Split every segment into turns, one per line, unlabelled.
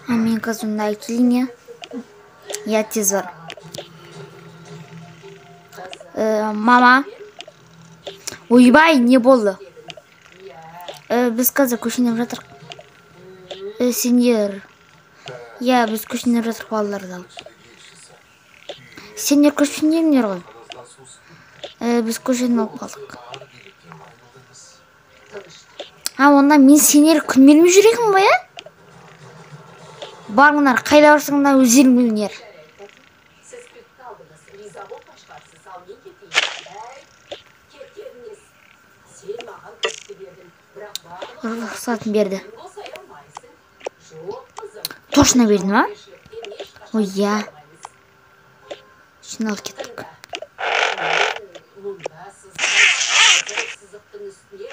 А мен қазір онда әкелейін, иә? Иә, тез бар. Мама. Ойбай, не болды? Біз қазір көшеніп жатырық. Сендер. Иә, біз көшеніп жатырық балаларды алып. Сендер көшендеңдер ғой. Біз көшені алып қалдық. А, онда мен сендер күн бермей жүрекім ғой, ә? Барыңдар, қайда барсаңдар өздерің біліңдер.
Сіз күтті алдыңыз, риза болған шығарсыз, ал мен кетейін. Әй, кеткеніңіз. Сен маған күтті бердің, бірақ барлық
Рұқсатын берді.
босай алмайсың. Жоқ, қызым.
Точно берді ма?
Жауапкершіліктен ешқашан
Ой, иә.
құтыла
Жиналып кеттік.
Мұнда сызған сызықтың үстіне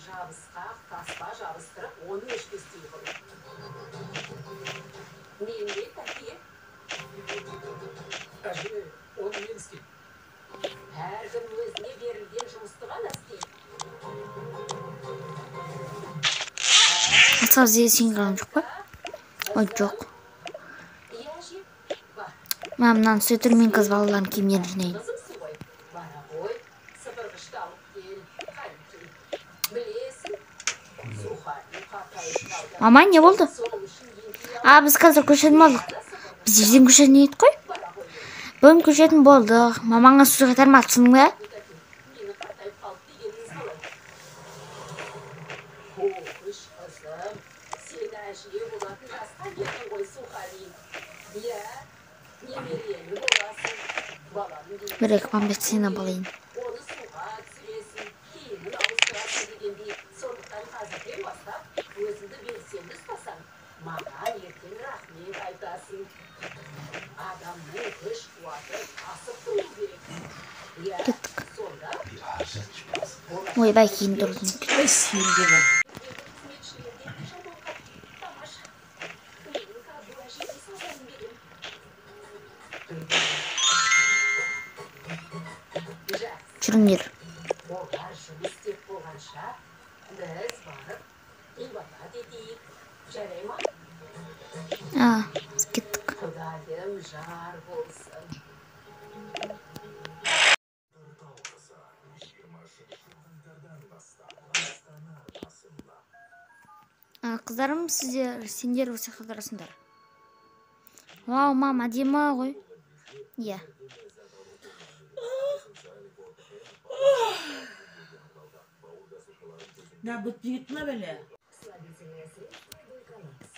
жабысқақ таспа жабыстырып, оны өшпестей қыл. Мен де тәке.
Әже, оны мен істеймін.
Әркім өзіне берілген жұмысты ғана істейді.
Асқар бізге сен қалған жоқ па? Ой, жоқ.
Иә, әже, бар.
Мә, мынаны істей тұр, мен қазір балалардың киімдерін жинайын.
Қызымсың ғой. Бара ғой, сыпырғышты алып кел. Қанекей. Білесің, Сухарин қартайып қалды.
Мама, не болды?
Сол үшін еңкейе
А, біз қазір көшетін болдық. Біз ертең көшетін едік қой. Бүгін көшетін болдық. Мамаңа сөз қайтарма, түсіндің бе?
Мені қартайып қалды дегеніңіз қалай? Қош, қызым, сен әже болатын жасқа келдің ғой, Сухарин. Иә, немерелі боласың. Баланың денесі
Бір екі памперс сені алайын.
Оны суға түсіресің, киімін ауыстырасың дегендей. Сондықтан қазірден бастап өзіңді белсенді ұстасаң, маған ертең рахмет айтасың. Адамның күш қуаты асып тұру керек. Иә,
Кеттік.
сонда
Ойбай, кейін тұрдым.
Ой, сен де бір.
қызметшілерден де жаман тамаша. Менің Кабу әжеме сазайын берем. Жақсы.
Жүріңдер.
Олар жұмыс істеп болғанша біз барып ғибадат етейік. Жарай ма?
А, біз кеттік.
Құдайым жар болсын.
А, қыздарым, сіздер, сендер осы жақта тұрасыңдар. Вау, мам, әдемі ғой. Иә.
Да, бұл жігіт ма бәле?
Слабительное средство Дулькалакс.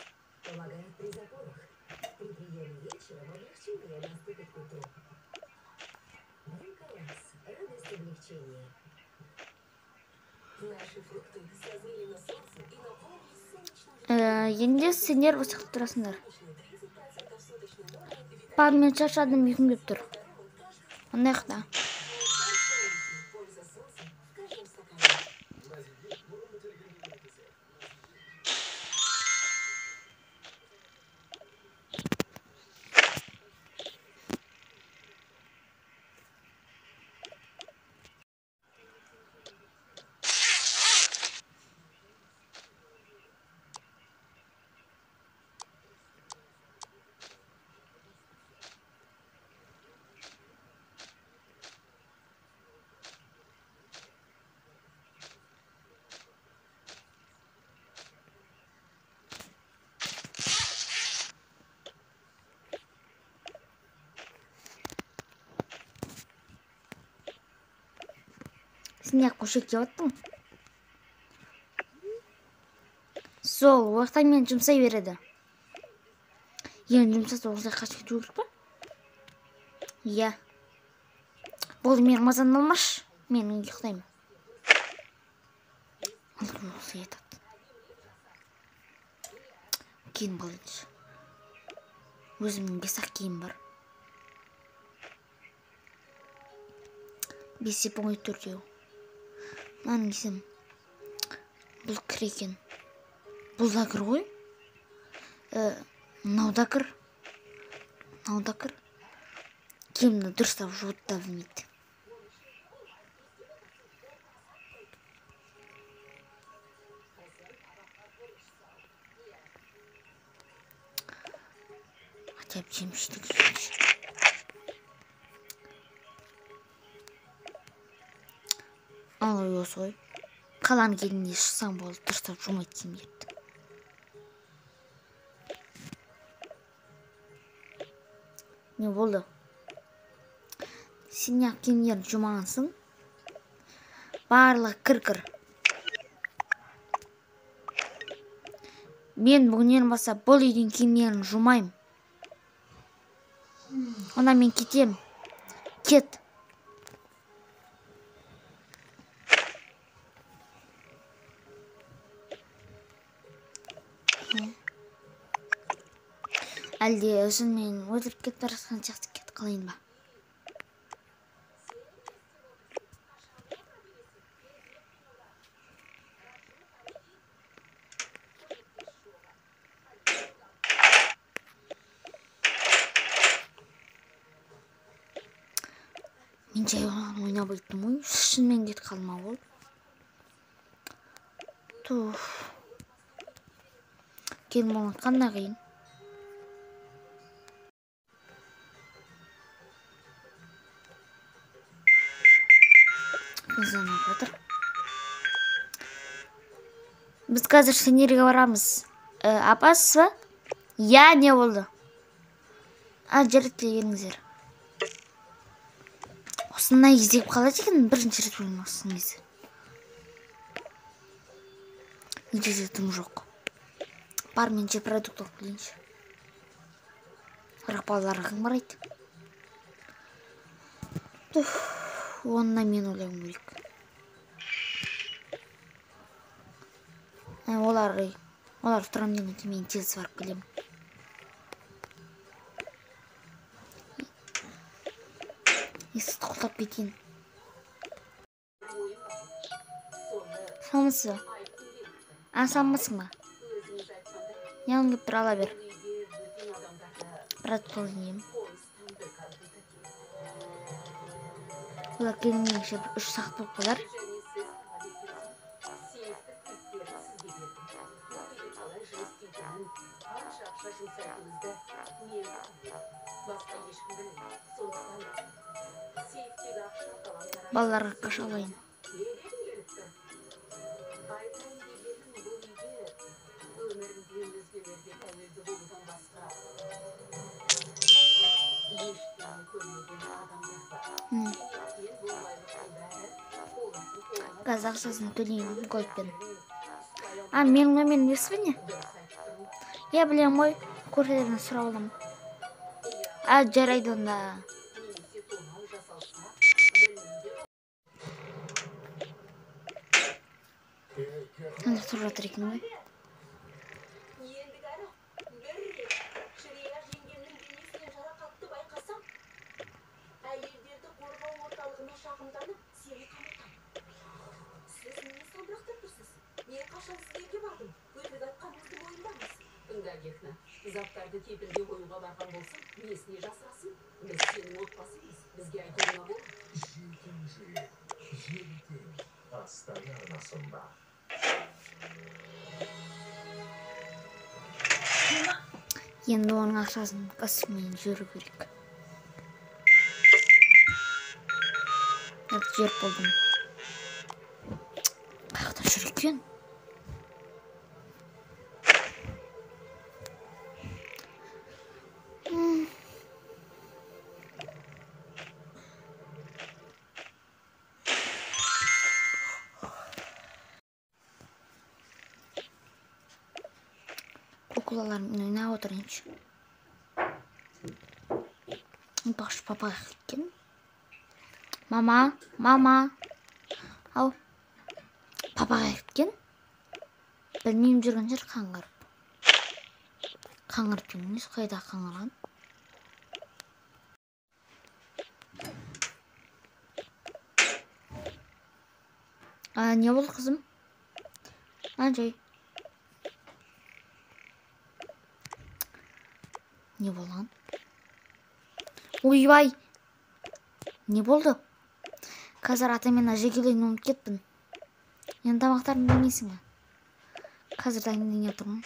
Помогает при запорах. При приеме вечером облегчение наступит к утру. Дулькалакс. Радость облегчения. Наши фрукты созрели на солнце и наполнились солнечным
Енді сендер осы жақта тұрасыңдар.
30% суточной нормы
Пап, мен шаршадым, ұйқым келіп тұр. Мына жақта.
Польза солнца в каждом стакане.
Сен неғып көшек жеп аттың? Сол, уақытта мені жұмсай береді. Енді жұмсаса осылай қашып кету керек па? Иә. Болды, менің мазамды алмашы. Мен ұйықтаймын. Осылай айтады. Киім алайыншы. Өзімнің 5-ақ киім бар. 5 еп оңай төртеу. Мынаның кисем. Бұл кір екен. Бұл да кір ғой. Мынау да кір. Мынау да кір. Киімді дұрыстап жуып та білмейді. Хотя бы жеміс-жидек жейінші. Ал осы ғой. Қаланың келініне шықсаң болды, дұрыстап жумайды киімдерді. Не болды? Сен неғып киімдерін жумағансың? Барлығы кір-кір. Мен бүгіннен бастап бұл үйдің киімдерін жумаймын. Онда мен кетем. Кет. Әлде өзіммен өтірік кетіп бара жатқан сияқты кетіп қалайын ба? Мен жай оған ойнап айттым ғой, шынымен кетіп қалма ол. Туф. Келін болған қандай қиын. Звонок жатыр. Біз қазір сендерге барамыз. Апасыз ба? Иә, не болды? А, жарайды, келіңіздер. Осындай кезде қалады екен, бірінші рет көрдім осындай кезде. Негізі дым жоқ. Бар, мен же продукт алып келейінші. Бірақ балаларға кім қарайды? Туф, онда мен ойлауым керек. Олар тұрамын дегенде мен тез барып келемін. Есікті құлыптап кетейін. Саламатсыз ба? А, саламатсың ба? Не алғың келіп тұр, ала бер. Брат, қолын жеймін. Олар келгенше бір 3 сағат болып қалар. Балаларға қаша алайын. Қазір ақшасын төлеймін голдпен. А, менің номерім білесіз бе не? Иә, білемін ғой. Көршілерден сұрап аламын. А, жарайды онда. Анда тұрып жатыр екен ғой.
Заттарды кепілге қоюға барған болсаң, несіне жасырасың? Біз сенің отбасыңбыз, бізге айтуыңа болады.
Жетінші, ертең Астана арнасында.
Енді оның ақшасын кассамен жүру керек. Жер болдым. Қаяқта жүр екен? Куколалармен ойнап отырайыншы. Бақшы папа екен. Мама, мама. Ау. Папа екен. Білмеймін, жүрген жер қаңғырып. Қаңғырып емес, қайда қаңғырған? А, не болды, қызым? А, жай. Не болған? Ойбай! Не болды? Қазір ата мен әже келгенін ұмытып кеттім. Енді тамақтарын білмейсің бе? Қазір дайындайын тұрмын.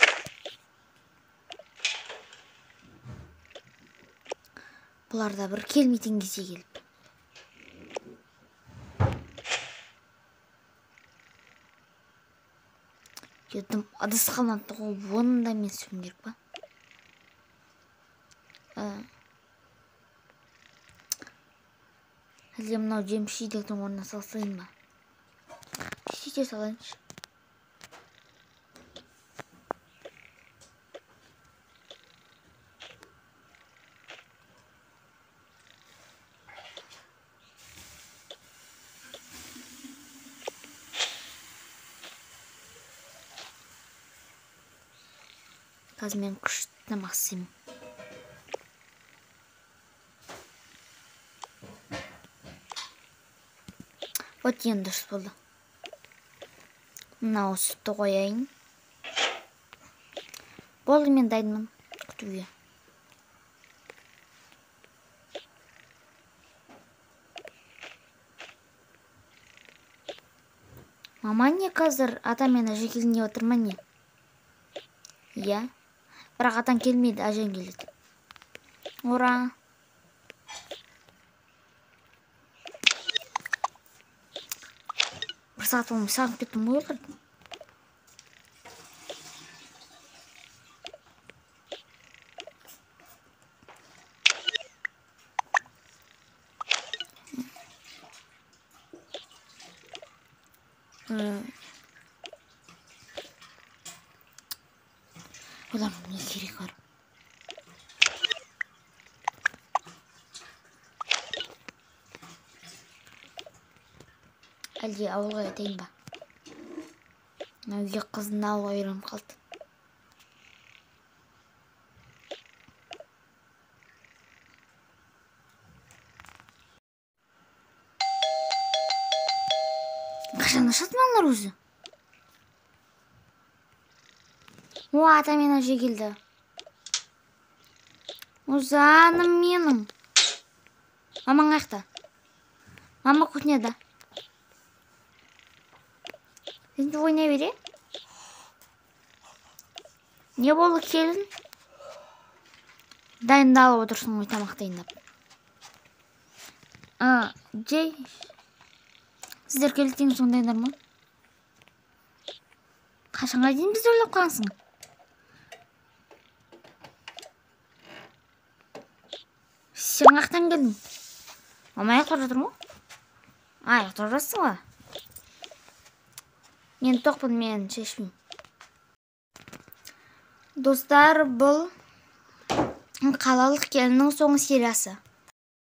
Бұлар да бір келмейтін кезде келіп. Дым ыдыс қалмапты ғой, оны да мен сүруім керек па? Әлде мынау жеміс жидектің орнына салсайын ба? Сөйте салайыншы. Қазір мен күшті тамақ істеймін. Вот енді дұрыс болды. Мынау сүтті қояйын. Болды, мен дайынмын күтуге. Мама не қазір ата мен әже келін деп отыр ма не? Иә. Бірақ атаң келмейді, әжең келеді. Ура! Бір сағат болмай сағынып кеттім ғой оларды. Олардың не керегі бар? Әлде ауылға кетейін ба? Мынау үйге қыздың ауылға үйреніп қалды. Қашан ашады мыналар өзі? О, ата мен әже келді. О, жаным менің. Мамаң қаяқта? Мама кухняда. Енді ойнай бере. Не болды, келін? Дайындалып отырсың ғой, тамақ дайындап. Жей. Сіздер келдіңіз сондайлар ма? Қашанға дейін бізді ойлап қаласың? Сен қаяқтан келдің? Мама ұйықтап жатыр ма? Ұйықтап жатсың ба? Мен тоқпын, мен шешпеймін. Достар, бұл қалалық келіннің соңғы сериясы.